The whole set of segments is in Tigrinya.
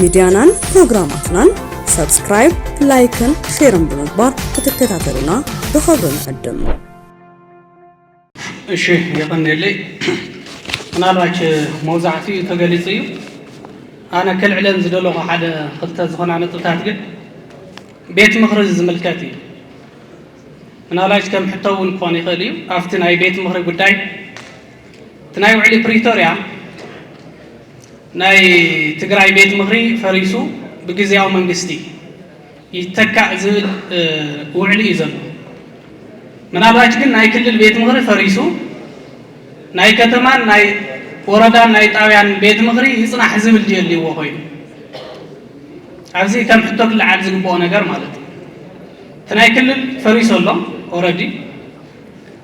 ሚድያናን ፕሮግራማትናን ሳብስክራይብ፣ ላይክን ሼርን ብምግባር ክትከታተሉና ብኽብሪ ንዕድም። እሺ፣ የቐንየለይ። ምናልባች መውዛዕትኡ ተገሊጹ እዩ። ኣነ ከልዕለን ዝደለኹ ሓደ ክልተ ዝኾና ነጥብታት ግን ቤት ምኽሪ ዝምልከት እዩ። ምናልባች ከም ሕቶ እውን ክኾን ይኽእል እዩ። ኣብቲ ናይ ቤት ምኽሪ ጉዳይ፣ እቲ ናይ ውዕሊ ፕሪቶርያ ናይ ትግራይ ቤት ምኽሪ ፈሪሱ ብግዝያዊ መንግስቲ ይተካእ ዝብል ውዕሊ እዩ ዘሎ። ምናልባች ግን ናይ ክልል ቤት ምኽሪ ፈሪሱ ናይ ከተማን ናይ ወረዳን ናይ ጣብያን ቤት ምኽሪ ይፅናሕ ዝብል ድዩ ኣልዎ ኮይኑ? ኣብዚ ከም ሕቶ ክለዓል ዝግብኦ ነገር ማለት እዩ። እቲ ናይ ክልል ፈሪሱ ኣሎ ኦረዲ።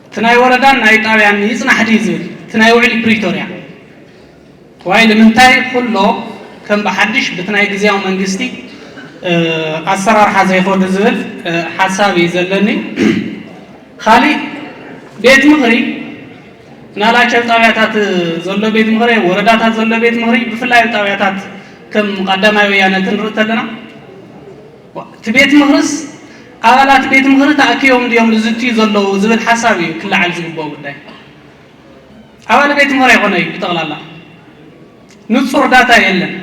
እቲ ናይ ወረዳን ናይ ጣብያን ይፅናሕ ድዩ ዝብል እቲ ናይ ውዕሊ ፕሪቶርያ ዋይ ንምንታይ ኩሎ ከም ብሓድሽ ብቲ ናይ ግዝያዊ መንግስቲ ኣሰራርሓ ዘይኸዱ ዝብል ሓሳብ እዩ ዘለኒ። ካሊእ ቤት ምኽሪ ናላቸው ጣብያታት ዘሎ ቤት ምኽሪ፣ ወረዳታት ዘሎ ቤት ምኽሪ፣ ብፍላይ ጣብያታት ከም ቀዳማይ ወያነ ክንርኢ ተለና እቲ ቤት ምኽርስ ኣባላት ቤት ምኽሪ ተኣኪቦም ድዮም ዝዝትዩ ዘለዉ ዝብል ሓሳብ እዩ ክለዓል ዝግብኦ ጉዳይ። ኣባል ቤት ምኽሪ ኣይኮነ እዩ ብጠቕላላ። ንጹር ዳታ የለን።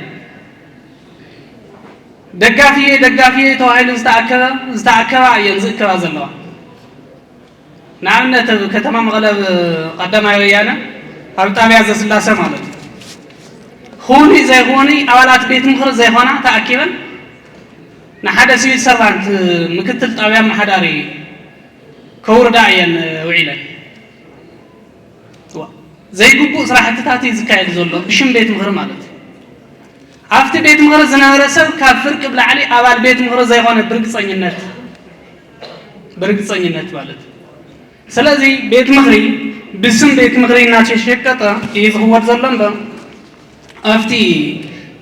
ደጋፊየ ደጋፊየ ተባሂሉ ዝተኣከበ ዝተኣከባ እየን ዝእከባ ዘለዋ። ንኣብነት ኣብ ከተማ መቐለ ኣብ ቀዳማይ ወያነ ኣብ ጣብያ ዘስላሰ ማለት እዩ። ክውኒ ዘይክውኒ ኣባላት ቤት ምኽሪ ዘይኮና ተኣኪበን ንሓደ ሲቪል ሰርቫንት ምክትል ጣብያ ኣመሓዳሪ ከውርዳ እየን ውዒለን። ዘይግቡእ ስራሕትታት እዩ ዝካየድ ዘሎ ብሽም ቤት ምኽሪ ማለት እዩ። ኣብቲ ቤት ምኽሪ ዝነበረ ሰብ ካብ ፍርቂ ብላዕሊ ኣባል ቤት ምኽሪ ዘይኮነ ብርግፀኝነት ብርግፀኝነት ማለት እዩ። ስለዚ ቤት ምኽሪ ብስም ቤት ምኽሪ እናተሸቀጠ እዩ ዝኽወድ ዘሎ እምበር ኣብቲ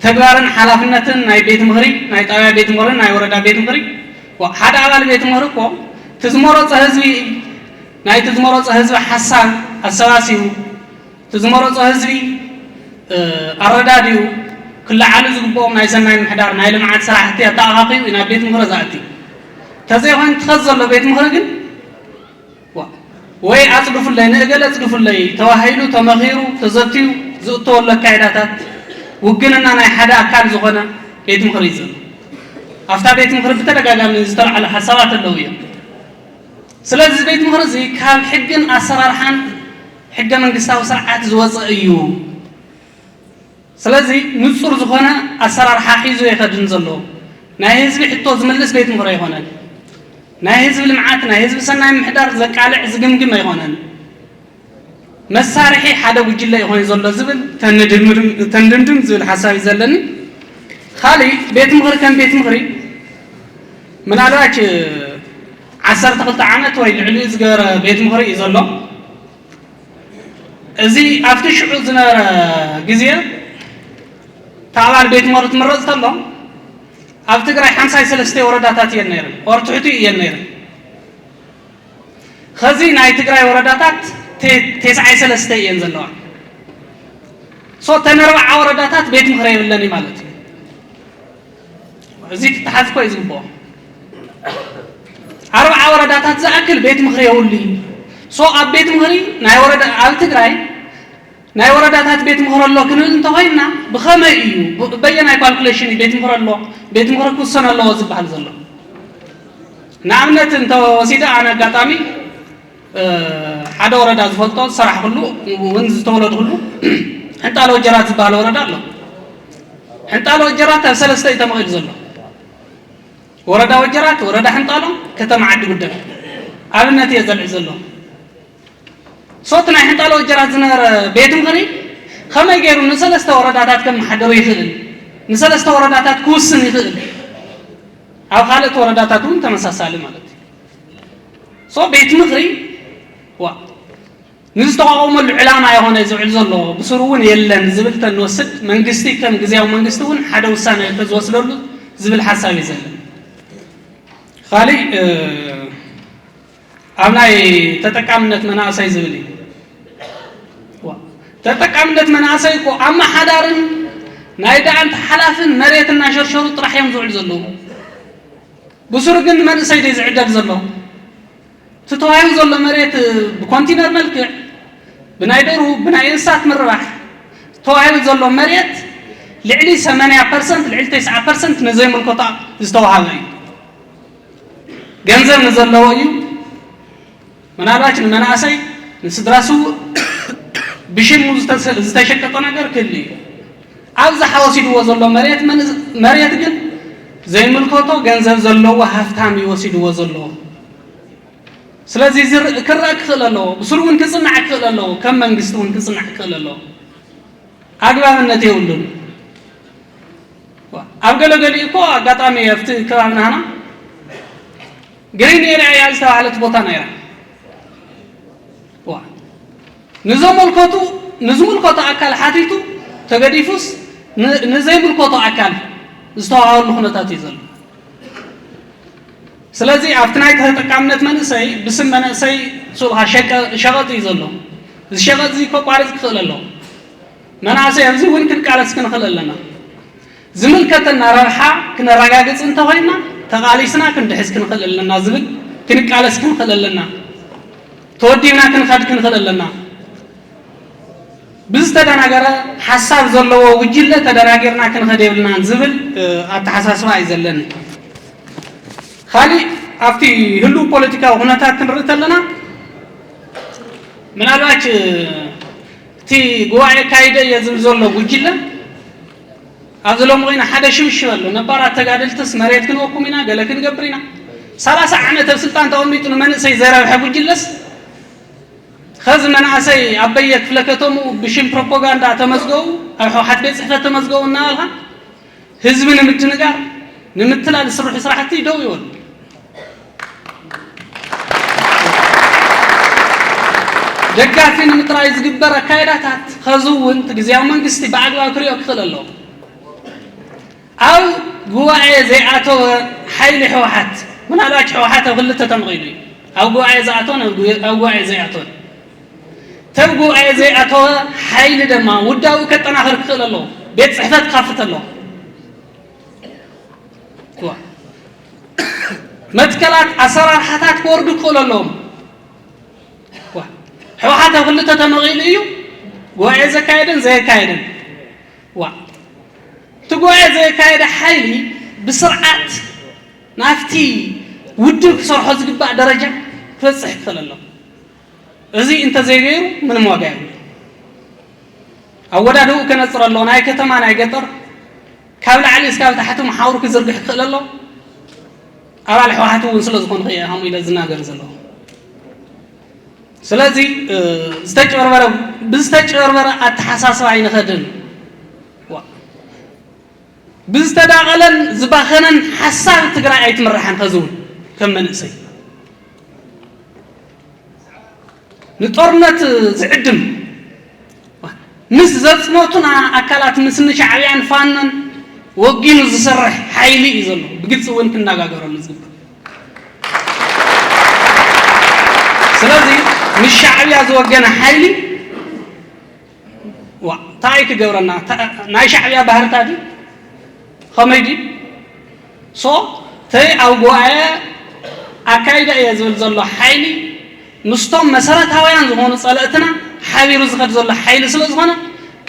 ተግባርን ሓላፍነትን ናይ ቤት ምኽሪ ናይ ጣብያ ቤት ምኽሪ ናይ ወረዳ ቤት ምኽሪ ሓደ ኣባል ቤት ምኽሪ እኮ እቲ ዝመረፆ ህዝቢ ናይቲ ዝመረፆ ህዝቢ ሓሳብ ኣሰባሲቡ እቲ ዝመረፆ ህዝቢ ኣረዳዲኡ ክለዓሉ ዝግብኦም ናይ ሰናይ ምሕዳር ናይ ልምዓት ስራሕቲ ኣተኣኻኺቡ እዩ ናብ ቤት ምኽሪ ዝኣቲ። ተዘይኮይኑ ትኸዝ ዘሎ ቤት ምኽሪ ግን ወይ ኣፅድፉለይ ንእገለ ኣፅድፉለይ ተባሂሉ ተመኺሩ ተዘትዩ ዝእተወሉ ኣካይዳታት ውግንና ናይ ሓደ ኣካል ዝኾነ ቤት ምኽሪ እዩ ዘሎ። ኣብታ ቤት ምኽሪ ብተደጋጋሚ ዝተለዓሉ ሓሳባት ኣለዉ እዮም። ስለዚ ቤት ምኽሪ እዚ ካብ ሕግን ኣሰራርሓን ሕገ መንግስታዊ ስርዓት ዝወፀ እዩ። ስለዚ ንፁር ዝኾነ ኣሰራርሓ ሒዙ የኸድን ዘሎ ናይ ህዝቢ ሕቶ ዝምልስ ቤት ምኽሪ ኣይኮነን። ናይ ህዝቢ ልምዓት ናይ ህዝቢ ሰናይ ምሕዳር ዘቃልዕ ዝግምግም ኣይኮነን። መሳርሒ ሓደ ጉጅለ ይኾን ዘሎ ዝብል ተንድምድም ዝብል ሓሳብ እዩ ዘለኒ። ካሊእ ቤት ምኽሪ ከም ቤት ምኽሪ ምናልባች ዓሰርተ ክልተ ዓመት ወይ ልዕሊኡ ዝገበረ ቤት ምኽሪ እዩ ዘሎ። እዚ ኣብቲ ሽዑ ዝነበረ ግዜ ተኣባል ቤት ምኽሪ ትምረፅ ተሎ ኣብ ትግራይ ሓምሳይ ሰለስተ ወረዳታት እየን ነይረን ኦር ትሕቱ እየን ነይረን። ኸዚ ናይ ትግራይ ወረዳታት ቴስዓይ ሰለስተ እየን ዘለዋ። ሶ ተን ኣርባዓ ወረዳታት ቤት ምኽሪ የብለን እዩ ማለት እዩ። እዚ ክተሓዝ እኮ እዩ ዝግብኦ። ኣርባዓ ወረዳታት ዝኣክል ቤት ምኽሪ የብሉ እዩ። ሶ ኣብ ቤት ምኽሪ ናይ ወረዳ ኣብ ትግራይ ናይ ወረዳታት ቤት ምኽሪ ኣሎ ክንብል እንተኾይንና ብኸመይ እዩ በየናይ ካልኩሌሽን እዩ ቤት ምኽሪ ኣሎ ቤት ምኽሪ ክውሰን ኣለዎ ዝበሃል ዘሎ? ንኣብነት እንተወሲደ ኣነ ኣጋጣሚ ሓደ ወረዳ ዝፈልጦ ዝሰራሕኩሉ እውን ዝተወለድኩሉ ሕንጣሎ ወጀራት ዝበሃል ወረዳ ኣሎ። ሕንጣሎ ወጀራት ኣብ ሰለስተ እዩ ተመቒሉ ዘሎ። ወረዳ ወጀራት፣ ወረዳ ሕንጣሎ፣ ከተማ ዓዲ ጉደም ኣብነት እየ ዘልዕ ዘሎ። ሶ እቲ ናይ ሕንጣሎ ወጀራት ዝነበረ ቤት ምኽሪ ከመይ ገይሩ ንሰለስተ ወረዳታት ከመሓደሩ ይኽእል? ንሰለስተ ወረዳታት ክውስን ይኽእል? ኣብ ካልእቲ ወረዳታት እውን ተመሳሳሊ ማለት እዩ። ሶ ቤት ምኽሪ ዋ ንዝተቋቋመሉ ዕላማ የኾነ ዝውዕል ዘሎ ብስሩ እውን የለን ዝብል ተንወስድ መንግስቲ ከም ግዝያዊ መንግስቲ እውን ሓደ ውሳነ ተዝወስደሉ ዝብል ሓሳብ እዩ ዘለን። ካሊእ ኣብ ናይ ተጠቃምነት መናእሰይ ዝብል እዩ። ተጠቃምነት መናእሰይ እኮ ኣመሓዳርን ናይ ደኣንት ሓላፍን መሬት እናሸርሸሩ ጥራሕ እዮም ዝውዕሉ ዘለዉ። ብስሩ ግን ንመንእሰይ ድዩ ዝዕደል ዘሎ? እቲ ተዋሂቡ ዘሎ መሬት ብኮንቲነር መልክዕ ብናይ ደሩ ብናይ እንስሳት ምርባሕ ተዋሂቡ ዘሎ መሬት ልዕሊ ሰማንያ ፐርሰንት፣ ልዕሊ ተስዓ ፐርሰንት ንዘይምልከቶ ዝተዋሃበ እዩ። ገንዘብ ንዘለዎ እዩ። ምናልባት ንመናእሰይ፣ ንስድራ ስዉእ ብሽሙ ዝተሸቀጠ ነገር ክህሉ እዩ። ኣብዝሓ ወሲድዎ ዘሎ መሬት ግን ዘይምልከቶ ገንዘብ ዘለዎ ሃፍታም እዩ ወሲድዎ ዘለዎ። ስለዚ ክረእ ክኽእል ኣለዎ። ብስሩ እውን ክፅናዕ ክኽእል ኣለዎ። ከም መንግስቲ እውን ክፅናዕ ክኽእል ኣለዎ። ኣግባብነት የብሉን። ኣብ ገለገሊኡ እኮ ኣጋጣሚ ኣብቲ ከባቢ ናህና ግሪን ኤርያ እያ ዝተባህለት ቦታ ነይራ። ንዘመልከቱ ንዝምልከቱ ኣካል ሓቲቱ ተገዲፉስ ንዘይምልከቶ ኣካል ዝተዋሃበሉ ኩነታት እዩ ዘሎ። ስለዚ ኣብቲ ናይ ተጠቃምነት መንእሰይ ብስም መንእሰይ ሱቕኻ ሸቐጥ እዩ ዘሎ። እዚ ሸቐጥ እዚ ከቋርፅ ክኽእል ኣለዎ። መናእሰይ ኣብዚ እውን ክንቃለስ ክንኽእል ኣለና። ዝምልከተና ረብሓ ክነረጋግፅ እንተኾይንና ተቓሊስና ክንድሕዝ ክንኽእል ኣለና ዝብል ክንቃለስ ክንኽእል ኣለና። ተወዲብና ክንኸድ ክንኽእል ኣለና። ብዝተደናገረ ሓሳብ ዘለዎ ጉጅለ ተደናጊርና ክንኸድ የብልናን ዝብል ኣተሓሳስባ እዩ ዘለኒ። ካሊእ ኣብቲ ህሉው ፖለቲካዊ ኩነታት ክንርኢ ተለና ምናልባት እቲ ጉባኤ ካይደ እየ ዝብል ዘሎ ጉጅለ ኣብዚ ሎሚ ኮይና ሓደ ሽብሽብ ኣሎ። ነባራት ተጋደልትስ መሬት ክንወኩም ኢና፣ ገለ ክንገብር ኢና። ሰላሳ ዓመት ኣብ ስልጣን ተቐሚጡ ንመንእሰይ ዘረብሐ ጉጅለስ ኸዚ መናእሰይ ኣብ በየ ክፍለ ከተምኡ ብሽም ፕሮፓጋንዳ ተመዝገቡ፣ ኣብ ሕወሓት ቤት ፅሕፈት ተመዝገቡ እናበልካ ህዝቢ ንምድንጋር ንምትላል ዝስርሑ ስራሕቲ ደው ይበሉ። ደጋፊ ንምጥራይ ዝግበር ኣካይዳታት ኸዚ እውን እቲ ግዝያዊ መንግስቲ ብኣግባብ ክሪኦ ክኽእል ኣለዎ። ኣብ ጉባኤ ዘይኣተወ ሓይሊ ሕወሓት ምናልባት ሕወሓት ኣብ ክልተ ተመቒሉ እዩ። ኣብ ጉባኤ ዝኣተወን ኣብ ጉባኤ ዘይኣተወን ተብ ጉባኤ ዘይኣተወ ሓይሊ ድማ ውዳዊ ከጠናኽር ክኽእል ኣለዎ። ቤት ፅሕፈት ክኸፍት ኣለዎ። መትከላት ኣሰራርሓታት ክወርዱ ክኽእሉ ኣለዎም። ሕወሓት ኣብ ክልተ ተመቒሉ እዩ ጉባኤ ዘካየደን ዘየካየደን። ዋ እቲ ጉባኤ ዘየካየደ ሓይሊ ብስርዓት ናብቲ ውድብ ክሰርሖ ዝግባእ ደረጃ ክበፅሕ ክኽእል ኣለዎ። እዚ እንተዘይገይሩ ምንም ዋጋ የብሉ። ኣወዳድኡ ከነፅር ኣለዎ። ናይ ከተማ ናይ ገጠር ካብ ላዕሊ እስካብ ታሕቲ መሓውሩ ክዝርግሕ ክኽእል ኣለዎ። ኣባል ሕወሓት እውን ስለ ዝኾንኩ እየ ከምኡ ኢለ ዝናገር ዘለኹ። ስለዚ ዝተጭበርበረ ብዝተጭበርበረ ኣተሓሳስባ ኣይንኸድን። ብዝተዳቐለን ዝባኸነን ሓሳብ ትግራይ ኣይትምራሕን። ከዚ እውን ከም መንእሰይ ንጦርነት ዝዕድም ምስ ዘፅነቱና ኣካላት ምስ ንሻዕብያን ፋኖን ወጊኑ ዝሰርሕ ሓይሊ እዩ ዘሎ። ብግልፂ እውን ክነጋገረሉ ዝግባእ። ስለዚ ምስ ሻዕብያ ዝወገነ ሓይሊ ዋ እንታይ ክገብረና? ናይ ሻዕብያ ባህርታት እዩ። ከመይ ድዩ? ሶ ተይ ኣብ ጉባኤ ኣካይደ እየ ዝብል ዘሎ ሓይሊ ምስቶም መሰረታውያን ዝኾኑ ጸለእትና ሓቢሩ ዝኸድ ዘሎ ሓይሊ ስለ ዝኾነ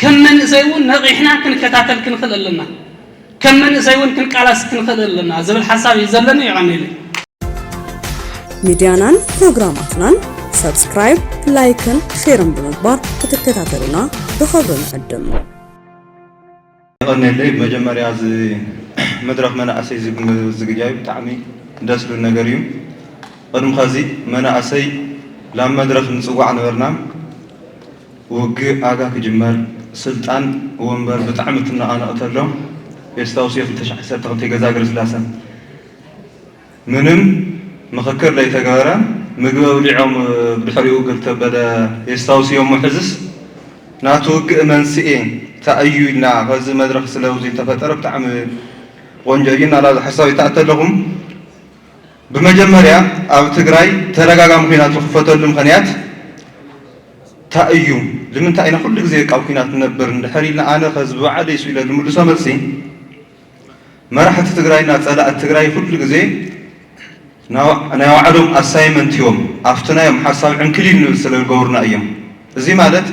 ከም መንእሰይ እውን ነቒሕና ክንከታተል ክንኽእል ኣለና። ከም መንእሰይ እውን ክንቃላስ ክንኽእል ኣለና ዝብል ሓሳብ እዩ ዘለኒ። የቐንየለይ። ሚድያናን ፕሮግራማትናን ሰብስክራይብ፣ ላይክን ሼርን ብምግባር ክትከታተሉና ብኽብሪ ንዕድም። የቐንየለይ። ብመጀመርያ እዚ መድረኽ መናእሰይ እዚ ብምዝግጃዩ ብጣዕሚ ደስ ዝብል ነገር እዩ። ቅድሚ ኸዚ መናእሰይ ላብ መድረኽ ንፅዋዕ ነበርና። ውግእ ኣጋ ክጅመር ስልጣን ወንበር ብጣዕሚ ትነቓነቕ ተሎ የስታውስ እየ ክልተ ሺሕ ዓሰርተ ክልተ ገዛ ገረስላሰ ምንም ምኽክር ዘይተገበረ ምግቢ ኣብሊዖም ብድሕሪኡ ክልተ በደ የስታውስ እየ እሞ ሕዝስ ናቱ ውግእ መንስኤ እንታይ እዩ ኢልና ኸዚ መድረኽ ስለ ዝተፈጠረ ብጣዕሚ ቆንጆ እዩ እና ላብዚ ሓሳብ ይተኣተ ኣለኹም። ብመጀመርያ ኣብ ትግራይ ተደጋጋሚ ኹናት ዝኽፈተሉ ምኽንያት እንታይ እዩ? ንምንታይ ኢና ኩሉ ግዜ ካብ ኲናት ንነብር እንድሕር ኢልና፣ ኣነ ከዚ ብባዕለይ እሱ ኢለ ዝምልሶ መልሲ፣ መራሕቲ ትግራይና ጸላእቲ ትግራይ ኩሉ ግዜ ናይ ባዕሎም ኣሳይመንት እዮም፣ ኣብቲ ናዮም ሓሳብ ዕንክሊል ንብል ስለ ዝገብሩና እዮም። እዚ ማለት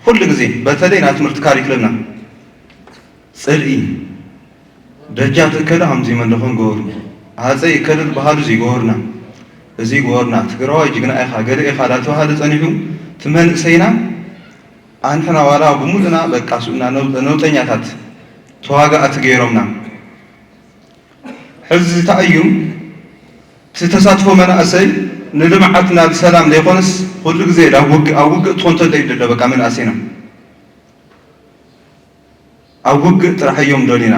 ኩሉ ግዜ በተለይ ናይ ትምህርቲ ካሪክለምና ጽልኢ፣ ደጃት እከለ ከምዚ መለኾን ገበሩ፣ ሃፀይ እከለ ዝበሃሉ እዚ ገበሩና፣ እዚ ገበሩና፣ ትግራዋይ ጅግና ኢኻ፣ ገለ ኢኻ ዳተባሃለ ጸኒሑ፣ እቲ መንእሰይና ኣንሕና ዋላ ብሙሉእና በቃ ስኡና ነው-፣ ነውጠኛታት ተዋጋእቲ ገይሮምና። ሕዚ እንታይ እዩ እቲ ተሳትፎ መናእሰይ ንልምዓትና ንሰላም ዘይኮነስ ኩሉ ግዜ ኣብ ውግእ፣ ኣብ ውግእ ትኾን ተሎ እዩ ዘሎ በቃ መንእሰይና። ኣብ ውግእ ጥራሕ እዮም ደልዩና።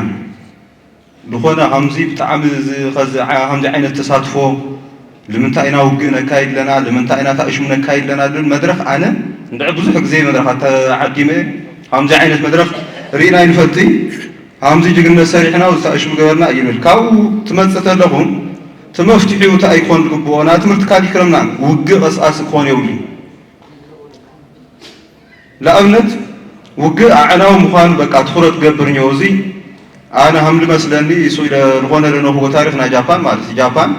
ዝኾነ ከምዚ ብጣዕሚ እዚ ኸዚ ዓ-፣ ከምዚ ዓይነት ተሳትፎ፣ ልምንታይ ኢና ውግእ ነካይድ ኣለና፣ ልምንታይ ኢና ታእሽሙ ነካይድ ኣለና ዝብል መድረኽ ኣነ እንድዒ ብዙሕ ግዜ መድረኻት ተዓዲመ እየ። ከምዚ ዓይነት መድረኽ ርኢና ኣይንፈልጥን። ከምዚ ጅግነት ሰሪሕና፣ እዚ ታእሽሙ ገበርና እዩ ዝብል። ካብኡ ትመጽእ ተለኹ፣ እቲ መፍትሒኡ እንታይ ክኾን ዝግብኦ፣ ናይ ትምህርቲ ካሪክለምና ውግእ ቀስቃሲ ክኾን የብሉን። ንኣብነት፣ ውግእ ኣዕናዊ ምዃኑ በቃ ትኹረት ክገብር እኒኦ። እዚ ኣነ ከም ዝመስለኒ፣ እሱ ኢለ ዝኾነ ለነኽዎ ታሪኽ ናይ ጃፓን ማለት እዩ። ጃፓን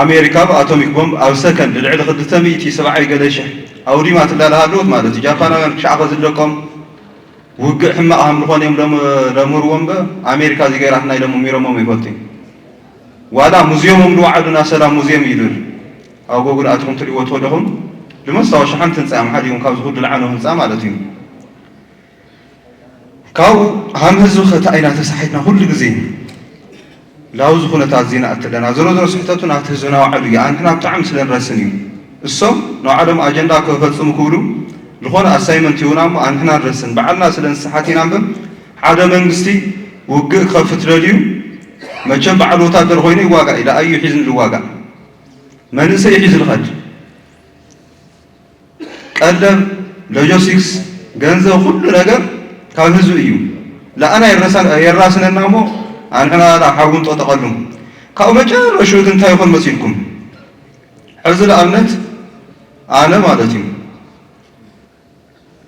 ኣሜሪካ ብኣቶሚክ ቦምብ ኣብ ሰከንድ ልዕሊ ክልተ ሚእቲ ሰብዓይ ገለ ሽሕ ኣውዲማ ትላለ ሃለወት ማለት እዩ። ጃፓናውያን ክሻዕ ከዝለቆም ውግእ ሕማቕ ከም ዝኾነ እዮም ለም-፣ ለምርዎ እምበር ኣሜሪካ እዚ ገይራትና ኢሎም እሚሮሞም ይፈልጡ። ዋላ ሙዚየሞም ዝወዓሉ ናይ ሰላም ሙዚየም እዩ ዝብል። ኣብ ጎግል ኣቲኹም ትሪእዎ ተለኹም፣ ብመስታወሻ ሓንቲ ህንፃ እዮም ሓዲጎም፣ ካብዚ ኩሉ ዝዓነው ህንፃ ማለት እዩ። ካብኡ ሃም ህዝቢ ኸ እንታይ ኢና ተሳሒትና ኩሉ ግዜ ላብዚ ኩነታት እዚ ንኣቲ ኣለና። ዞሮ ዞሮ ስሕተቱ ናቲ ህዝቢ ናባዕሉ እዩ። ኣንሕና ብጣዕሚ ስለ ንረስን እዩ። እሶም ንባዕሎም ኣጀንዳ ክፈፅሙ ክብሉ ዝኾነ ኣሳይመንት ይሁና እሞ ኣንሕና ንረስን። ባዕልና ስለ ንስሓት ኢና እምበር ሓደ መንግስቲ ውግእ ክኸፍት ደልዩ መቸም በዓል ወታደር ኮይኑ ይዋጋእ እዩ። ደኣዩ ሒዝን ዝዋጋእ መንእሰይ ሒዙ ዝኸድ ቀለብ፣ ሎጂስቲክስ፣ ገንዘብ፣ ኩሉ ነገር ካብ ህዝቢ እዩ። ለኣና የራሳ-፣ የራስነና እሞ ኣንሕና ላ ሓዊ ንጠጠቐሉ። ካብኡ መጨረሽኡ ግን እንታይ ይኾን መሲልኩም? ሕዚ ንኣብነት ኣነ ማለት እዩ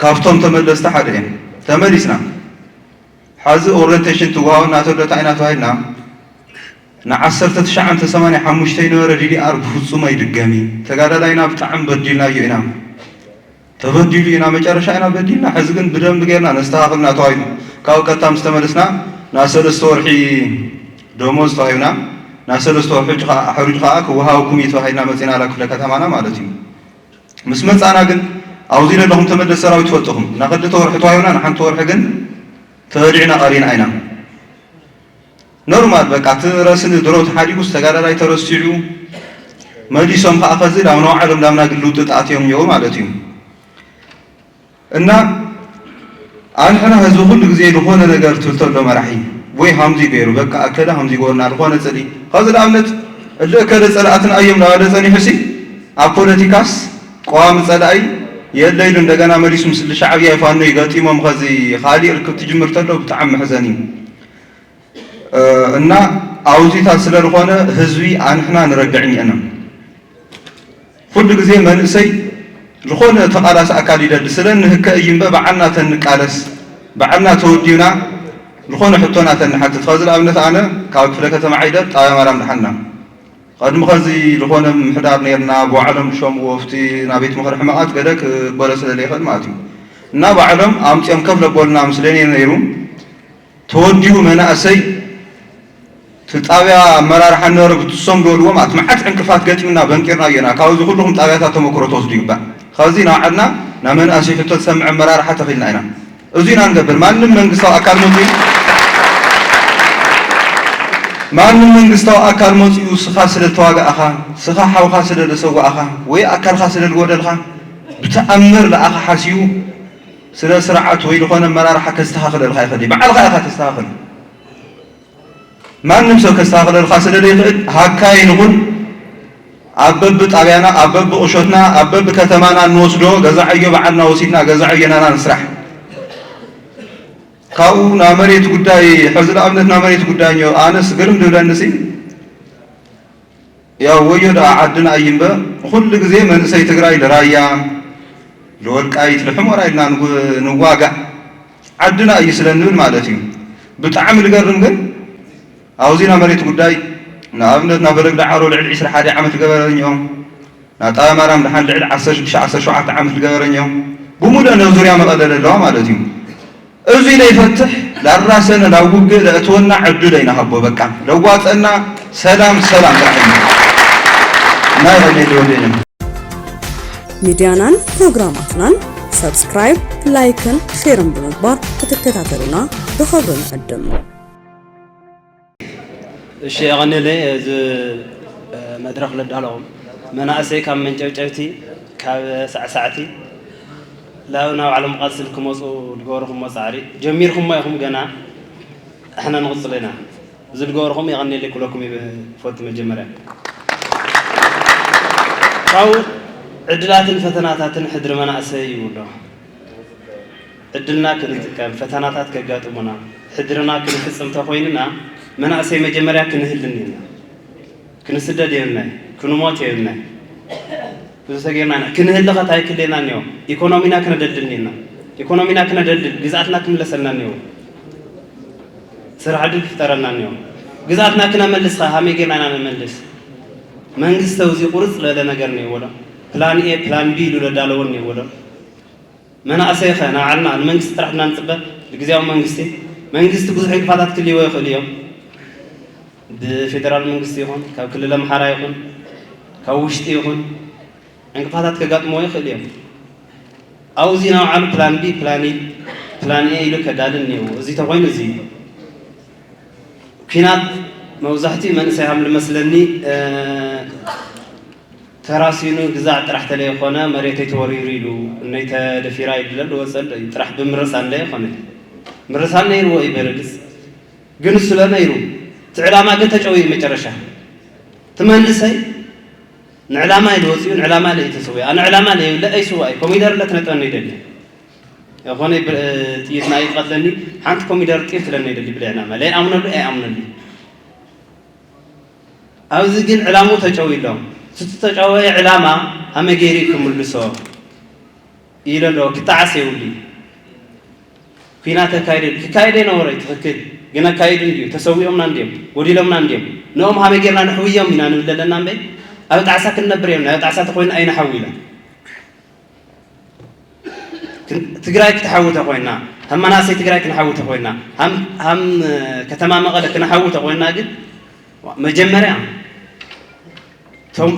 ካብቶም ተመለስቲ ሓደ እየ። ተመሊስና። ሕዚ ኦሪየንቴሽን ትወሃበና ተሎ እንታይ ኢና ተባሂልና? ንዓሰርተ ትሽዓተ ሰማንያ ሓሙሽተ ዝነበረ ዲ ዲ ኣር ብፍጹም ኣይድገምን። ተጋዳላይና ብጣዕሚ በዲልናዮ ኢና። ተበዲሉ ኢና፣ መጨረሻ ኢና በዲልና፣ ሕዚ ግን ብደንቢ ጌርና ነስተኻኽል ኢና ተባሂሉ። ካብኡ ቀጥታ ምስ ተመለስና፣ ናይ ሰለስተ ወርሒ ደሞዝ ተዋሂብና፣ ናይ ሰለስተ ወርሒ ሕሩጭ ኸዓ፣ ሕሩጭ ኸዓ ክወሃበኩም እዩ ተባሂልና መፂና፣ ኣብ ክፍለ ከተማና ማለት እዩ። ምስ መፃና ግን፣ ኣብዚ ዘለኹም ተመለስቲ ሰራዊት ትፈልጥኹም፣ ንክልተ ወርሒ ተዋሂብና፣ ንሓንቲ ወርሒ ግን ተበሊዕና ቀሪና ኢና። ኖርማል በቃ፣ እቲ ረስኒ ድሮ ተሓዲጉ፣ ተጋዳላይ ተረሲዑ፣ መሊሶም ኸዓ ኸዚ ናብ ነባዕሎም ናብ ናይ ግሊ ውጥጥ ኣትዮም እኒአው ማለት እዩ። እና ኣንሕና ህዝቢ ኩሉ ግዜ ዝኾነ ነገር ትብል ተሎ መራሒ ወይ ሃምዚ ገይሩ፣ በቃ፣ ኣከለ ሃምዚ ገበሩና፣ ዝኾነ ጽልኢ። ኸዚ ንኣብነት፣ እለ እከለ ጸላእትና እዮም እናበለ ጸኒሑ ሲ፣ ኣብ ፖለቲካስ ቀዋሚ ጸላኢ የለ ኢሉ እንደገና መሊሱ ምስ ሻዕብያ ይፋኖ ይገጢሞም፣ ኸዚ ኻሊእ ርክብ ትጅምር ተሎ ብጣዕሚ መሕዘኒ እዩ። እ፣ እና ኣውዚታት ስለ ዝኾነ ህዝቢ ኣንሕና ንረግዕ እኒአና። ኩሉ ግዜ መንእሰይ ዝኾነ ተቓላሲ ኣካል ይደሊ። ስለ ንህከ እዩ እምበ፣ በዓልና ተንቃለስ፣ በዓልና ተወዲብና ዝኾነ ሕቶና ተንሓትት። ኸዚ ንኣብነት ኣነ ካብ ክፍለ ከተማ ዓይደር ጣብያ ማርያም ደሓንና። ቐድሚ ኸዚ ዝኾነ ምምሕዳር ነይርና፣ ብባዕሎም ዝሸምዎ ኣብቲ ናብ ቤት ምኽሪ ሕመቓት ገለ ክበሎ ስለ ዘይኽእል ማለት እዩ። እና ባዕሎም ኣምፂኦም ከፍ ለቦልና ምስለኒ ነይሩ። ተወዲቡ መናእሰይ እቲ ጣብያ ኣመራርሓ ነበረ ብትሶም ዝበልዎም ኣቲ መዓት ዕንቅፋት ገጢምና በንቂርናዮ ኢና። ካብዚ ኩልኹም ጣብያታት ተመክሮ ትወስዱ ይግባእ። ካብዚ ንባዕልና ናብ መናእሰይ ሕቶ ዝሰምዕ ኣመራርሓ ተኺልና ኢና። እዚ ኢና ንገብር። ማንም መንግስታዊ ኣካል መፂኡ፣ ማንም መንግስታዊ ኣካል መፂኡ ስኻ ስለ ዝተዋጋእኻ፣ ስኻ ሓውኻ ስለ ዘሰዋእኻ፣ ወይ ኣካልኻ ስለ ዝጎደልካ፣ ብተኣምር ለኣኻ ሓስዩ ስለ ስርዓት ወይ ዝኾነ ኣመራርሓ ከስተኻኽለልካ ይኽእል እዩ። ባዕልኻ ኢኻ ተስተኻኽል። ማንም ሰብ ከስተኻኽለልካ ስለ ዘይኽእል፣ ሃካይን ይኹን ኣብ በብጣብያና፣ ኣብ በብቑሾትና፣ ኣብ በብከተማና እንወስዶ ገዛዓዮ ባዕልና ወሲድና ገዛዓዮ ናና ንስራሕ። ካብኡ ናብ መሬት ጉዳይ፣ ሕዚ ንኣብነት ናብ መሬት ጉዳይ እኒኦ፣ ኣነስ ግርም ዝብለኒ ሲ፣ ያው ወዮ ደኣ ዓድና እዩ እምበር፣ ኩሉ ግዜ መንእሰይ ትግራይ ንራያ፣ ለወልቃይት ለሑመራ ኢልና ንጉ-፣ ንዋጋእ ዓድና እዩ ስለ እንብል ማለት እዩ። ብጣዕሚ ልገርም ግን፣ ኣብዚ ናይ መሬት ጉዳይ፣ ንኣብነት ናብ በረግ ዳዕሮ ልዕሊ ዕስራ ሓደ ዓመት ልገበረን እዮም። ናብ ጣባ ማርያም ደሓን ልዕሊ ዓሰርተ ሽዱሽተ ዓሰርተ ሸውዓተ ዓመት ልገበረን እዮም። ብሙሉእ ነዚ ዙርያ መቐለ ለለዋ ማለት እዩ። እዚ ለይፈትሕ ላራሰነ ናብ ውግእ ለእትወና ዕድል ኣይንሃቦ። በቃ ለዋፀና ሰላም፣ ሰላም ጥራሕ እዩ። ናይ ቀኔ ወደነ። ሚድያናን ፕሮግራማትናን ሰብስክራይብ፣ ላይክን ሼርን ብምግባር ክትከታተሉና ብኽብሪ ንዕድም። እሺ፣ የቐንየለይ። እዚ መድረኽ ለዳለኹም መናእሰይ ካብ መንጨብጨብቲ፣ ካብ ሳዕሳዕቲ ላብ ናብ ዓለም ቃልሲ ክመፁ ዝገበርኩሞ ፃዕሪ ጀሚርኩሞ ኢኹም። ገና እሕና ንቕፅሎ ኢና። እዚ ዝገበርኩም የቐንየለይ ክብለኩም ይፈቱ። መጀመርያ ካብኡ ዕድላትን ፈተናታትን ሕድሪ መናእሰይ ይብሎ። ዕድልና ክንጥቀም፣ ፈተናታት ከጋጥሙና፣ ሕድርና ክንፍፅም ተኾይንና መናእሰይ መጀመርያ ክንህልኒ ኢና። ክንስደድ የብልናይ፣ ክንሞት የብልናይ። ብዙ ተጌርና ኢና። ክንህሊ ኸ እንታይ ክልየና እኒኦ? ኢኮኖሚና ክነደልድል እኒና። ኢኮኖሚና ክነደልድል፣ ግዝኣትና ክምለሰልና እኒኦ። ስራሕ ዕድል ክፍጠረልና እኒኦ። ግዝኣትና ክነመልስ ኸ ሃመይ ጌርና ኢና ነመልስ? መንግስቲ ኣብዚ ቁርፅ ዝበለ ነገር እኒኦዎ ዶ? ፕላን ኤ፣ ፕላን ቢ ኢሉ ለዳለዎ እኒኦዎ ዶ? መናእሰይ ኸ ንባዕልና ንመንግስቲ ጥራሕ ኢና ንፅበ? ንግዝያዊ መንግስቲ፣ መንግስቲ ብዙሕ ዕንቅፋታት ክልይዎ ይኽእሉ እዮም። ብፌደራል መንግስቲ ይኹን፣ ካብ ክልል ኣምሓራ ይኹን፣ ካብ ውሽጢ ይኹን፣ ዕንቅፋታት ከጋጥምዎ ይኽእሉ እዮም። ኣብዚ ንባዕሉ ፕላን ቢ፣ ፕላን ኢ፣ ፕላን ኤ ኢሉ ከዳሊ እኒኦዎ። እዚ ተኾይኑ እዚ ኩናት መብዛሕትኡ መንእሰይ ሃም ልመስለኒ፣ እ፣ ተራሲኑ ግዛዕ ጥራሕ ተለይኾነ መሬተይ ተወሪሩ ኢሉ፣ እነይ ተደፊራ ኢሉ ለሉ ወፀሉ እዩ። ጥራሕ ብምርሳን ለይኾነ። ምርሳን ነይርዎ እዩ በርግፅ። ግን እሱ ለነይሩ። እቲ ዕላማ ግን ተጨውዩ መጨረሻ። እቲ መንእሰይ ንዕላማ ኢሉ ወፂኡ፣ ንዕላማ ኢሉ እዩ ተሰዊኡ። ኣነ ዕላማ ኢለ ይብለ ኣይስዋእ እዩ። ኮሚደር ለትነጠኒ ይደሊ። ዝኾነ ብር-፣ ጥይት ናይ ይቐትለኒ፣ ሓንቲ ኮሚደር ጢፍ ትለኒ ይደሊ ብለ ዕላማ። ለይኣምነሉ ኣይኣምነሉ። ኣብዚ ግን ዕላምኡ ተጨውዩ ኣሎ። እቲ ዝተጨወየ ዕላማ ሃመይ ገይሩ እዩ ክምልሶ ኢሉ ኣሎ። ክጠዓስ የብሉ እዩ። ኲናት ኣካይደ፣ ክካየድ የነበሮ እዩ፣ ትኽክል። ግን ኣካይዱ እንድዩ፣ ተሰዊኦምና እንድዮም፣ ጎዲሎምና እንድዮም። ንኦም ሃመይ ጌርና ንሕውዮም ኢና ንብል ዘለና እምበይ፣ ኣብ ጣዕሳ ክንነብር የብልና። ኣብ ጣዕሳ ተኾይና ኣይንሓዊ ኢና። ክን-፣ ትግራይ ክትሓዊ ተኾይና፣ ሃም መናእሰይ ትግራይ ክንሓዊ ተኾይና፣ ሃም፣ ሃም ከተማ መቐለ ክንሓዊ ተኾይና ግን፣ መጀመርያ እቶም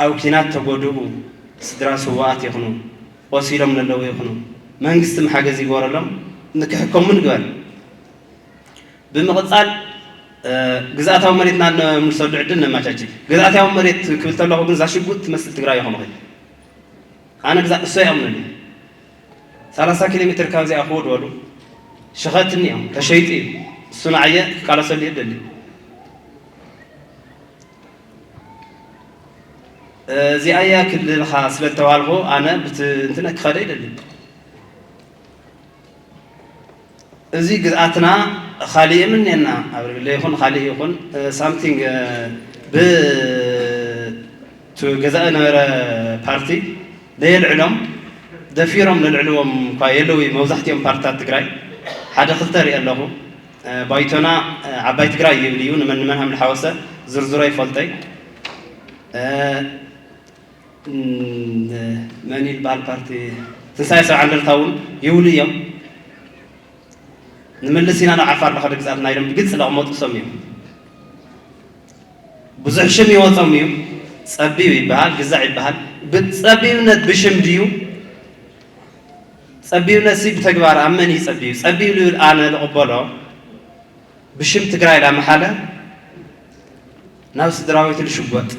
ኣብ ኲናት ተጎድኡ ስድራ ስውኣት ይኹኑ፣ ቆሲሎም ዘለዉ ይኹኑ፣ መንግስቲ ሓገዝ ይግበረሎም፣ ንክሕከሙ ንግበር። ብምቕፃል፣ እ፣ ግዝኣታዊ መሬትና ነምልሰሉ ዕድል ነመቻች። ግዝኣታዊ መሬት ክብል ተለኹ ግን እዛ ሽጉጥ ትመስል ትግራይ ይኾንኹ። ኣነ ግዛ-፣ እሱ ኣይኣምነሉ። ሰላሳ ኪሎ ሜትር ካብዚኣ ክወድ በሉ። ሸኸትኒ እዮም። ተሸይጡ እዩ። እሱ ንዓየ ክቃለሰሉ እየ ደሊ። እዚኣያ ክልልኻ ስለ ዝተባልኹ ኣነ ብቲ እንትን ክኸደ ይደሊ። እዚ ግዝኣትና ካሊእ የምንየና፣ ኣብ ርግለ ይኹን ካሊእ ይኹን፣ እ፣ ሳምቲንግ፣ እ፣ ብ-፣ ቱ ገዛኢ ነበረ ፓርቲ ለየልዕሎም፣ ደፊሮም ለልዕልዎም እኳ የለዉ። መብዛሕትኦም ፓርትታት ትግራይ ሓደ ክልተ ርኢ ኣለኹ። እ፣ ባይቶና፣ እ፣ ዓባይ ትግራይ ይብል እዩ። ንመን ንመን ሃም ዝሓወሰ ዝርዝሮ ይፈልጠይ። እ፣ ን-፣ መን ይልበሃል ፓርቲ ትንሳኤ ሰብ ዓንደርታ እውን ይብሉ እዮም። ንምልስ ኢና ናብ ዓፋር ለኸደ ግዝኣትና ኢሎም ብግልፂ ለቕመጡ ሰም እዮም። ብዙሕ ሽም ይወፆም እዩ። ፀቢብ ይበሃል፣ ግዛዕ ይበሃል። ብፀቢብነት ብሽም ድዩ? ፀቢብነት ሲ ብተግባር ኣብ መን እዩ ፀቢብ? ፀቢብ ልብል ኣነ ልቕበሎ ብሽም ትግራይ ላመሓለ ናብ ስድራቤቱ ልሽጎጥ፣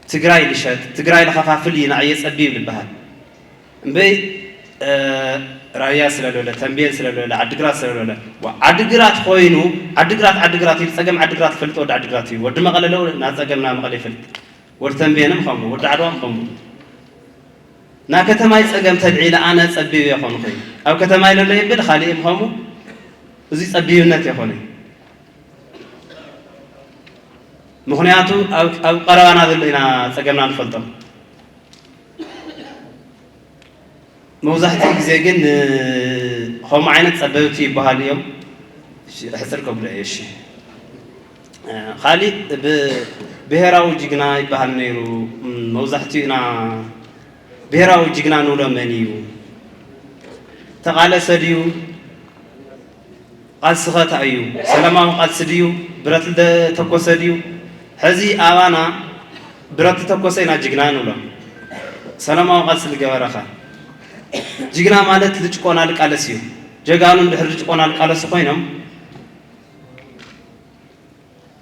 ትግራይ ልሸጥ፣ ትግራይ ልኸፋፍል እዩ ንዓየ ፀቢብ ልበሃል። እምበይ፣ እ፣ ራያ ስለ ልበለ፣ ተንቤን ስለ ልበለ፣ ዓድግራት ስለ ልበለ፣ ዋ፣ ዓድግራት ኮይኑ፣ ዓድግራት፣ ዓድግራት ኢሉ ፀገም ዓድግራት ይፈልጥ ወዲ ዓድግራት እዩ። ወዲ መቐለ ለው ናብ ፀገም ናብ መቐለ ይፈልጥ። ወዲ ተንቤንም ከምኡ፣ ወዲ ዓድዋም ከምኡ። ናብ ከተማይ ፀገም ተልዒለ ኣነ ፀቢብ እየ ኮንኹ። ኣብ ከተማይ ለሎ ይብል፣ ካሊእም ከምኡ። እዚ ፀቢብነት የኾነ። ምኽንያቱ ኣብ፣ ኣብ ቀረባና ዘሎ ኢና ፀገምና ንፈልጦ። መብዛሕትኡ ግዜ ግን ከምኡ ዓይነት ጸበብቲ ይበሃሉ እዮም። እሺ፣ ሕጽር ከብሎ እየ። እሺ፣ እ፣ ካሊእ ብ-፣ ብሄራዊ ጅግና ይበሃል ነይሩ። እም፣ መብዛሕትኡ ኢና ብሄራዊ ጅግና ንብሎ መን እዩ? ተቓለሰ ድዩ? ቃልሲ ኸ እንታይ እዩ? ሰላማዊ ቃልሲ ድዩ? ብረት ዝተኮሰ ድዩ? ሕዚ ኣባና ብረት ዝተኮሰ ኢና ጅግና ንብሎ። ሰላማዊ ቃልሲ ዝገበረ ኸ? ጅግና ማለት ልጭቆና ልቃለስ እዩ። ጀጋኑ እንድሕር ልጭቆና ልቃለሱ ኮይኖም፣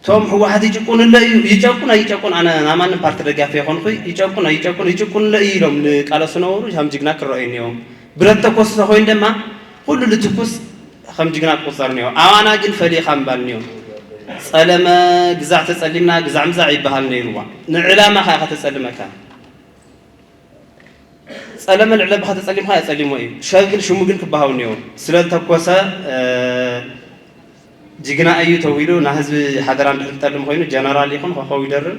እቶም ህወሓት ይጭቁን ኣሎ እዩ፣ ይጨቁን ኣይጨቁን፣ ኣነ ናይ ማንም ፓርቲ ደጋፊ የኾንኩ፣ ይጨቁን ኣይጨቁን፣ ይጭቁን ኣሎ እዩ ኢሎም ልቃለሱ ነበሩ፣ ከም ጅግና ክረኣዩ እኒኦም። ብረት ተኮሱ ተኮይኑ ድማ ኩሉ ልትኩስ ከም ጅግና ክቁጸር እኒኦ። ኣባና ግን ፈሊኻ ምባል እኒኦ። ጸለመ ግዛዕ ተጸሊምና ግዛዕ ምዛዕ ይበሃል ነይሩ። እዋ፣ ንዕላማ ኸኣ ከተጸልመካ። ጸለመ ልዕለብኻ ተጸሊምካ እያ ጸሊሞ እዩ። ሸብ ግን ሽሙ ግን ክበሃው እኒኦ። ስለ ዝተኮሰ፣ እ፣ ጅግና እዩ ተዊሉ ናይ ህዝቢ ሓደራ እንድሕር ክጠልም ኮይኑ ጀነራል ይኹን ኮኸብ ይደርብ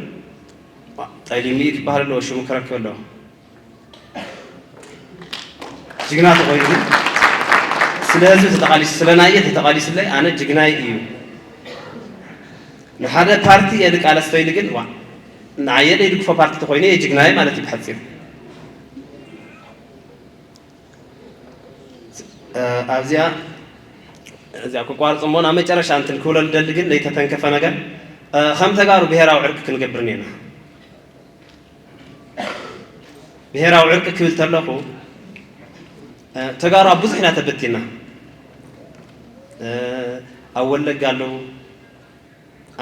ጠሊሙ እዩ ክበሃል ኣለዎ። ሽሙ ክረክብ ኣለዎ። ጅግና ተኾይኑ ግን ስለ ህዝቢ ተተቓሊሱ፣ ስለ ናየ ተተቓሊሱለይ ኣነ ጅግናይ እዩ። ንሓደ ፓርቲ እየ ዝቃለስ ተይሉ ግን፣ ዋ፣ ንዓየ ዘይድግፎ ፓርቲ ተኾይኑ እየ ጅግናይ ማለት እዩ ብሓፂሩ። እ፣ ኣብዚኣ፣ እዚኣ ክቋርፅ እሞ ናብ መጨረሻ እንትን ክብሎ ልደሊ ግን ዘይተተንከፈ ነገር፣ እ፣ ከም ተጋሩ ብሄራዊ ዕርቂ ክንገብር እኒአና። ብሄራዊ ዕርቂ ክብል ተለኹ፣ እ፣ ተጋሩ ኣብ ብዙሕ ኢና ተበቲና። እ፣ ኣብ ወለጋ ኣለዉ፣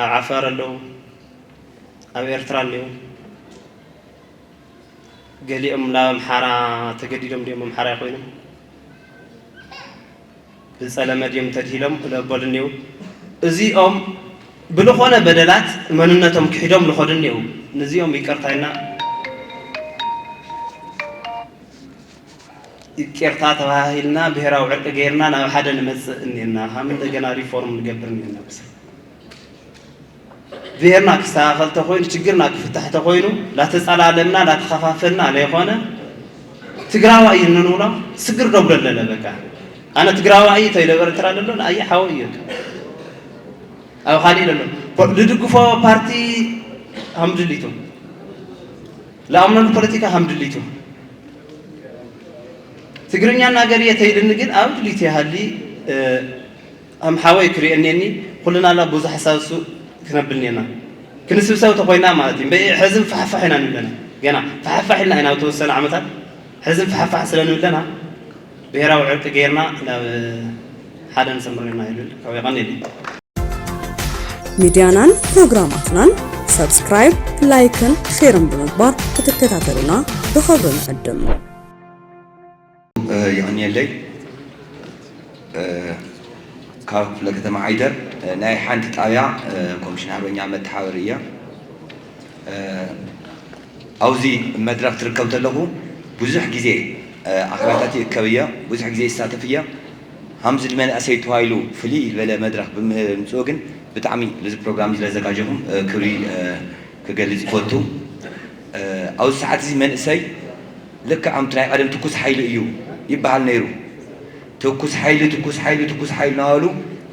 ኣብ ዓፋር ኣለዉ፣ ኣብ ኤርትራ ኣለዉ። ገሊኦም ናብ ኣምሓራ ተገዲዶም ድዮም ኣምሓራ ይኾይኖም? ብጸለመ ድዮም ተድሂሎም ለበሉ እኒው። እዚኦም ብልኾነ በደላት መንነቶም ክሒዶም ልኸዱ እኒው። ንዚኦም ይቅርታ ኢልና፣ ይቅርታ ተባሂልና፣ ብሄራዊ ዕርቂ ገይርና ናብ ሓደ ንመጽእ እኒና። ሃም እንደገና ሪፎርም ንገብር እኒና። ብሄርና ክስተኻኸል ተኾይኑ፣ ችግርና ክፍታሕ ተኾይኑ፣ ላተጸላለምና፣ ላተኸፋፈልና ለይኾነ፣ ትግራዋይ እዩ እንንብሎ፣ ስግር ደጉሎ ኣለለ በቃ። ኣነ ትግራዋይ እዩ ተይለ ኤርትራ ለሎ፣ ንኣየ ሓወ እዩ። ኣብ ካሊእ ለሎ። ፖ-፣ ልድግፎ ፓርቲ ሃም ድሊቱ። ለኣምነሉ ፖለቲካ ሃም ድሊቱ። ትግርኛ እናገር እየ ተይልኒ ግን ኣብ ድሊቱ ይሃሊ፣ እ፣ ከም ሓወይ ክሪኦ እኔኒ፣ ኩልና ላ ብዙሕ ሓሳብ እሱ ክነብል እኔና። ክንስብሰብ ተኾይና ማለት እዩ። እምበይ ሕዝን ፋሕፋሕ ኢና ንብለና። ገና ፋሕፋሕ ኢልና ኢና ኣብ ተወሰነ ዓመታት ሕዝን ፋሕፋሕ ስለ ንብለና፣ ብሄራዊ ዕርቂ ገይርና ናብ ሓደ ንሰምር ኢና ይብል። ካብ የቐኒል። ሚድያናን ፕሮግራማትናን ሰብስክራይብ፣ ላይክን ሼርን ብምግባር ክትከታተሉና ብኽብሪ ንዕድም። እ፣ የቐንየለይ። እ፣ ካብ ክፍለ ከተማ ዓይደር፣ እ፣ ናይ ሓንቲ ጣብያ፣ እ፣ ኮሚሽን ሃርበኛ መተሓባበሪ እየ። እ፣ ኣብዚ መድረኽ ትርከብ ተለኹ ብዙሕ ግዜ፣ እ፣ ኣኼባታት ይእከብ እየ፣ ብዙሕ ግዜ ይሳተፍ እየ። ሃምዚ ንመንእሰይ ተባሂሉ ፍልይ ዝበለ መድረኽ ብምምፅኡ ግን ብጣዕሚ ነዚ ፕሮግራም እዚ ለዘጋጀኹም፣ እ፣ ክብሪ፣ እ፣ ክገልጽ ይፈቱ። እ፣ ኣብዚ ሰዓት እዚ መንእሰይ ልክዕ ከምቲ ናይ ቀደም ትኩስ ሓይሊ እዩ ይበሃል ነይሩ። ትኩስ ሓይሊ፣ ትኩስ ሓይሊ፣ ትኩስ ሓይሊ እናበሉ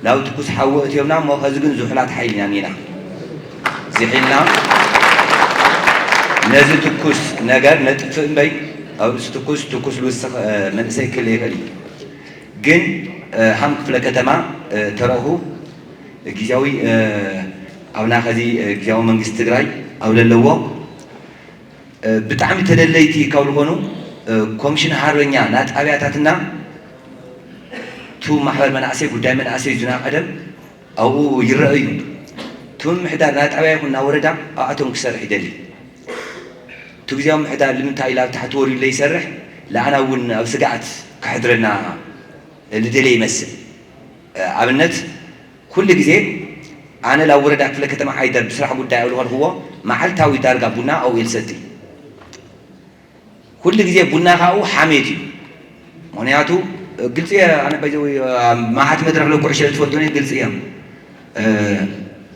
ናብ ትኩስ ሓዊ ኣእትዮምና እሞ፣ ኸዚ ግን ዝሑላት ሓይሊ ኢና እኒና። ዝሒልና ነዚ ትኩስ ነገር ነጥፍእ እምበይ፣ ኣብ ርእሲ ትኩስ፣ ትኩስ ልውስኽ፣ እ፣ መንእሰይ ክህሉ ይኽእል እዩ። ግን፣ እ፣ ሃም ክፍለ ከተማ፣ እ፣ ተረኹ ግዜያዊ፣ እ፣ ኣብና ኸዚ፣ እ፣ ግዜያዊ መንግስቲ ትግራይ ኣብ ለለዎ፣ እ፣ ብጣዕሚ ተደለይቲ ካብ ዝኾኑ፣ እ፣ ኮሚሽን ሃርበኛ ናጣብያታትና፣ ቱ ማሕበር መናእሰይ፣ ጉዳይ መናእሰይ ዝና ቀደም ኣብኡ ይረኣዩ። ቱ ምምሕዳር ናጣብያ ይኹን ናወረዳ ኣብኣቶም ክሰርሕ ይደሊ። ቱ ግዜያዊ ምምሕዳር ልምንታይ ኢላ ኣብ ታሕቲ ወሪዱ ለይሰርሕ፣ ለኣና እውን ኣብ ስግኣት ክሕድረና ልደልየ ይመስል። እ፣ ኣብነት፣ ኩሉ ግዜ ኣነ ላብ ወረዳ ክፍለ ከተማ ዓይደር ብስራሕ ጉዳይ ኣብ ልኸድክዎ፣ መዓልታዊ ዳርጋ ቡና ኣብኡ እየ ልሰቲ። ኩሉ ግዜ ቡና ካብኡ ሓሜት እዩ። ምኽንያቱ፣ እ፣ ግልፂ እየ፣ ኣነ ባይዘወይ፣ እ፣ መዓት መድረኽ ለኩዕሸ ትፈልጡኒ ግልፂ እየ። እ፣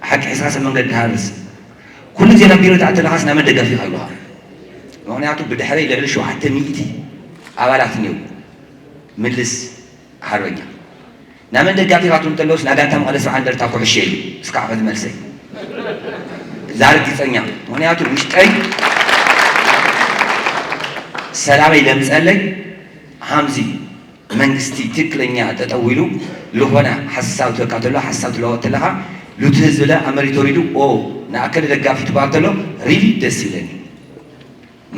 ሓቂ ሒዝካ ሰብ መንገዲ ሃርስ። ኩሉ ግዜ ናብ ቢሮ ትኣቲ ኣለኻስ ናይ መን ደጋፊ ኢኻ ይብሉኻ። ምኽንያቱ ብድሕረይ ልዕሊ ሸውዓተ ሚእቲ ኣባላት እኒው። ምልስ ሓርበኛ። ናመን ደጋፊኻ ትብል እንተለውስ ናጋንታ መቐለ ሰብዓ እንደርታ ኩዕሾ እዩ። እስካዕ ሕዚ መልሰይ። እዛ ርግጸኛ። ምኽንያቱ ውሽጠይ ሰላመይ ለምጸለይ ሃምዚ መንግስቲ ትክክለኛ ጠጠው ኢሉ ልኾነ ሓሳብ ትበካ ተሎ ሓሳብ ትለወጥ ተለኻ ሉቲ ህዝቢ ለ ኣብ መሬት ወሪዱ ኦ ንኣከለ ደጋፊ ትበሃል ተሎ ሪሊ ደስ ይብለኒ።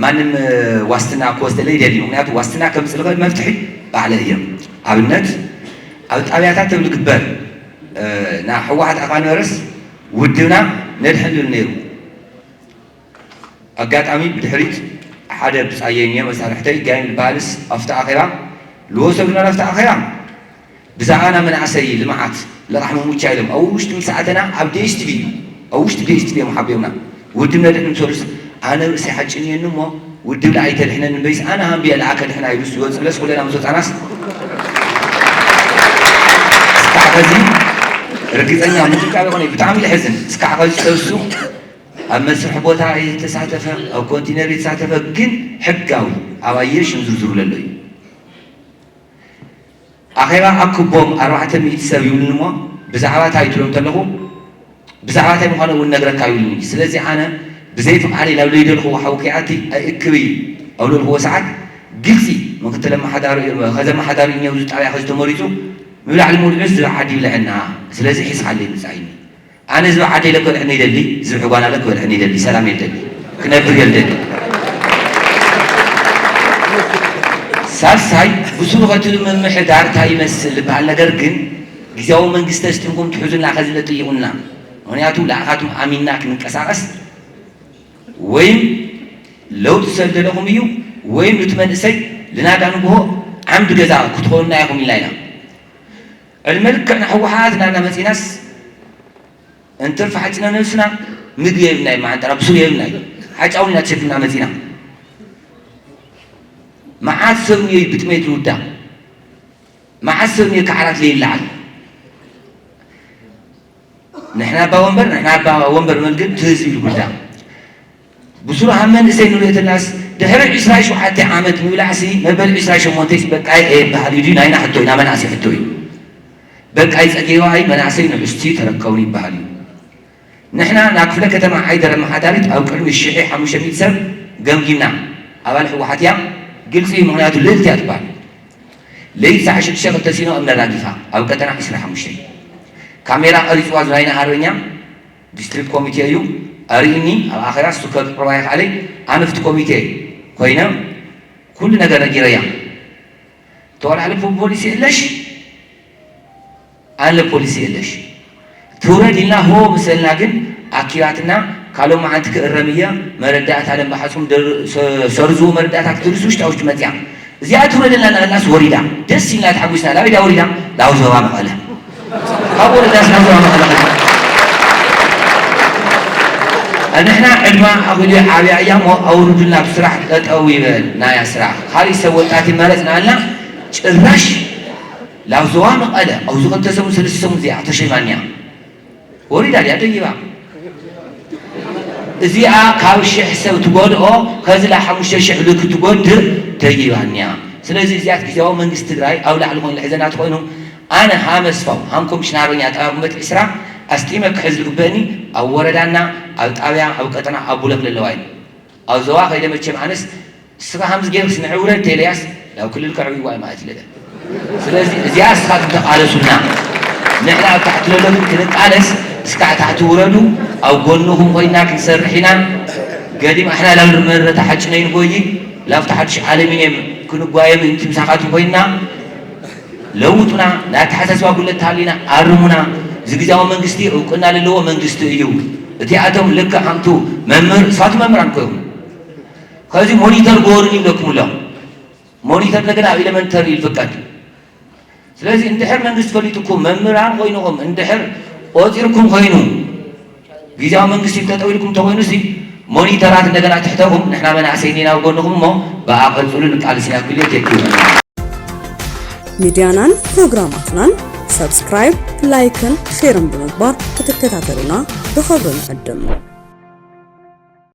ማንም ዋስትና ክወስደለይ ይደሊ። ምክንያቱ ዋስትና ከምፅእ ልኽእል መፍትሒ ባዕለ እዮም። ኣብነት ኣብ ጣብያታት ተብሉ ግበር ና ህወሓት ኣኻ ነበረስ ውድብና ነድሕን ልብል ነይሩ። ኣጋጣሚ ብድሕሪት ሓደ ብፃየኝ መሳርሕተይ ጋይም ዝበሃልስ ኣብቲ ኣኼባ ልወሰዱና ኣብቲ ኣኼባ ብዛዕባና መናእሰይ ልምዓት ለቓሕ ምሙቻ ኢሎም ኣብ ውሽጢ ምስ ኣተና ኣብ ዲኤስቲቪ እዩ ኣብ ውሽጢ ዲኤስቲቪ እዮም ሓቢኦምና። ውድብ ነድሕን ምስ ወዱስ ኣነ ርእሰይ ሓጭን እየኒ እሞ ውድብ ለኣይ ተድሕነኒ እምበይስ ኣነ ሃምብየ ለኣ ከድሕና ኢሉስ ዝወፅለስ ኩለና ምስ ወፃናስ እስካዕ ኸዚ ርግፀኛ ምጥቃብ ይኾነ ብጣዕሚ ልሕዝን እስካዕ ኸዚ ሰብሱ ኣብ መስርሕ ቦታ ኣይተሳተፈ ኣብ ኮንቲነር የተሳተፈ ግን ሕጋዊ ኣብ ኣየር ሽም ዝርዝሩ ለሎ እዩ። ኣኼባ ኣክቦም ኣርባዕተ ሚእቲ ሰብ ይብሉኒ እሞ ብዛዕባ እንታይ ትብሎም ተለኹ ብዛዕባ እንታይ ምዃኑ እውን ነግረካ ይብሉኒ። ስለዚ ኣነ ብዘይ ፍቓደይ ናብ ለይደልኽዎ ሓዊ ከይኣቲ ኣይእክብ እዩ ኣብ ለልኽዎ ሰዓት ግልፂ ምክትል ኣመሓዳሪ ከዚ ኣመሓዳሪ እኒኦ እዚ ጣብያ ከዚ ተመሪፁ ምብላዕ ልሙድ ዕዝ ዝብዓድ ይብልዐና። ስለዚ ሒዝኻለይ ምፃኢኒ ኣነ ዝብዓደይ ለክበልዐኒ ይደሊ ዝብዕጓና ለክበልዐኒ ይደሊ ሰላም የልደሊ ክነብር የልደሊ። ሳልሳይ ብስሩ ከትሉ ምምሕዳር እንታይ ይመስል ዝበሃል ነገር ግን ግዜያዊ መንግስቲ ኣስጢምኩም ትሕዙና ከዚ ለጥይቑና። ምክንያቱ ንኣኻትኩም ኣሚንና ክንንቀሳቐስ ወይም ለውጢ ሰልደለኹም እዩ ወይም ኑቲ መንእሰይ ልናጋ ንግሆ ዓምዲ ገዛ ክትኾኑና ኢኹም ኢልና ኢና። ዕድመ ልክዕና ህወሓት ናና መፂናስ እንትርፊ ሓፂነ ነብስና ምግቢ የብልናይ መዓንጠራ ብሱር የብልናይ ሓጫውን ኢና ተሸኪምና መፂና። መዓት ሰብ ንየይ ብጥሜት ልውዳ መዓት ሰብ ንየ ከዓራት ለይለዓል ንሕና ኣባ ወንበር ንሕና ኣባ ወንበር መልግብ ትህዝቢ ልጉዳ ብሱሩ ሃብ መንእሰይ ንሪኦ ተላስ ድሕሪ ዕስራ ሸውዓተ ዓመት ምብላዕሲ መበል ዕስራ ሸሞንተ በቃ እየ በሃል እዩ ናይና ሕቶ ኢና መናእሰይ ሕቶ እዩ። በቃ ይፀገይዋ ኣይ መናእሰይ ንዕስቲ ተረከቡን ይበሃል እዩ። ንሕና ናብ ክፍለ ከተማ ዓይደር ኣመሓዳሪት ኣብ ቅድሚ ሽሕ ሓሙሽተ ሚእቲ ሰብ ገምጊምና ኣባል ህወሓት እያ። ግልፂ እዩ ምክንያቱ ልእልቲ እያ ትበሃል። ለይቲ ሰዓት ሽዱሽተ ክልተ ሲኖ እምነ ራጊፋ ኣብ ቀጠና ዕስራ ሓሙሽተ ካሜራ ቀሪፅዋ ዝናይና ሃርበኛ ዲስትሪክት ኮሚቴ እዩ ኣርእኒ ኣብ ኣኼባ እሱ ከቅርባ ይኽኣለይ ኣነ ፍቲ ኮሚቴ ኮይነ ኩሉ ነገር ነጊረያ ተዋላዕለ ፖሊሲ የለሽ ኣለ ፖሊሲ የለሽ ትውረድ ኢልና ሆ ምሰልና ግን ኣኪባትና ካልኦ መዓንቲ ክእረም እየ መረዳእታ ለም ብሓፅም ሰርዝዎ መረዳእታ ክትርስ ውሽጣ ውሽጢ መፅያ እዚኣ ትውረደልና እናበልናስ ወሪዳ ደስ ኢልና ተሓጒስና ላበይ ድያ ወሪዳ ናብ ዞባ መቐለ ካብ ወረዳስ ናብ ዞባ መቐለ ንሕና ዕድማ ኣኺሉ ዓብያ እያ እሞ ኣውርዱልና ብስራሕ ጠጠው ይበል ናያ ስራሕ ካሊእ ሰብ ወጣት ይመረፅ ናበልና ጭራሽ ናብ ዞባ መቐለ ኣብዚ ክልተ ሰሙን ሰለስተ ሰሙን እዚኣ ተሸይማንያ ወሪዳ ድያ ደይባ እዚኣ ካብ ሽሕ ሰብ ትጎድኦ ከዚ ላ ሓሙሽተ ሽሕ ልክ ትጎድእ ደይባንያ ስለዚ እዚኣት ግዜያዊ መንግስቲ ትግራይ ኣብ ላዕሊ ኮይኑ ልሕዘና ተኮይኑ ኣነ ሃም ኣስፋው ሃም ኮሚሽነር ኣርበኛ ጣብያ ጉንበት ዕስራ ኣስጢመ ክሕዝ ዝግበእኒ ኣብ ወረዳና ኣብ ጣብያ ኣብ ቀጠና ኣብ ቡለክ ለለዋ እዩ ኣብ ዞባ ከይደ መቸም ኣነስ ንስኻ ከምዚ ገይርስ ንዕውረድ ተኢለያስ ናብ ክልል ከዕብይዋ እዩ ማለት ይለለ ስለዚ እዚኣ ንስኻትኩም ተቓለሱልና ንሕና ኣብ ታሕቲ ለለኹም ክንቃለስ እስካዕ ታሕቲ ውረዱ ኣብ ጎንኹም ኮይና ክንሰርሕ ኢና ገዲም ኣሕና ላብ መረታ ሓጭነይ ንጎይ ላብቲ ሓድሽ ኣለሚንየም ክንጓየ ምእንቲ ምሳኻትኩም ኮይንና ለውጡና ናይ ኣተሓሳስባ ጉለት ተሃልዩና ኣርሙና እዚ ግዜያዊ መንግስቲ እውቅና ለለዎ መንግስቲ እዩ እቲኣቶም ልክዕ ከምቱ መምህር እሳቱ መምህራን ኮይኹም ከዚ ሞኒተር ግበሩኒ ይብለኩም ኣሎ ሞኒተር እንደገና ኣብ ኤሌመንተሪ ይፍቀድ ስለዚ እንድሕር መንግስቲ ፈሊጡኩም መምህራን ኮይንኹም እንድሕር ቆፂርኩም ኮይኑ ግዜያዊ መንግስቲ ተጠዊልኩም ተኮይኑ ሲ ሞኒተራት እንደገና ትሕተኹም ንሕና መናእሰይ ኒና ኣብ ጎንኹም እሞ ብኣ ቀፅሉ ንቃልስ ኢና ክብል የትየክዩ ሚድያናን ፕሮግራማትናን ሰብስክራይብ ላይክን ሼርን ብምግባር ክትከታተሉና ብኸብሪ ንዕድም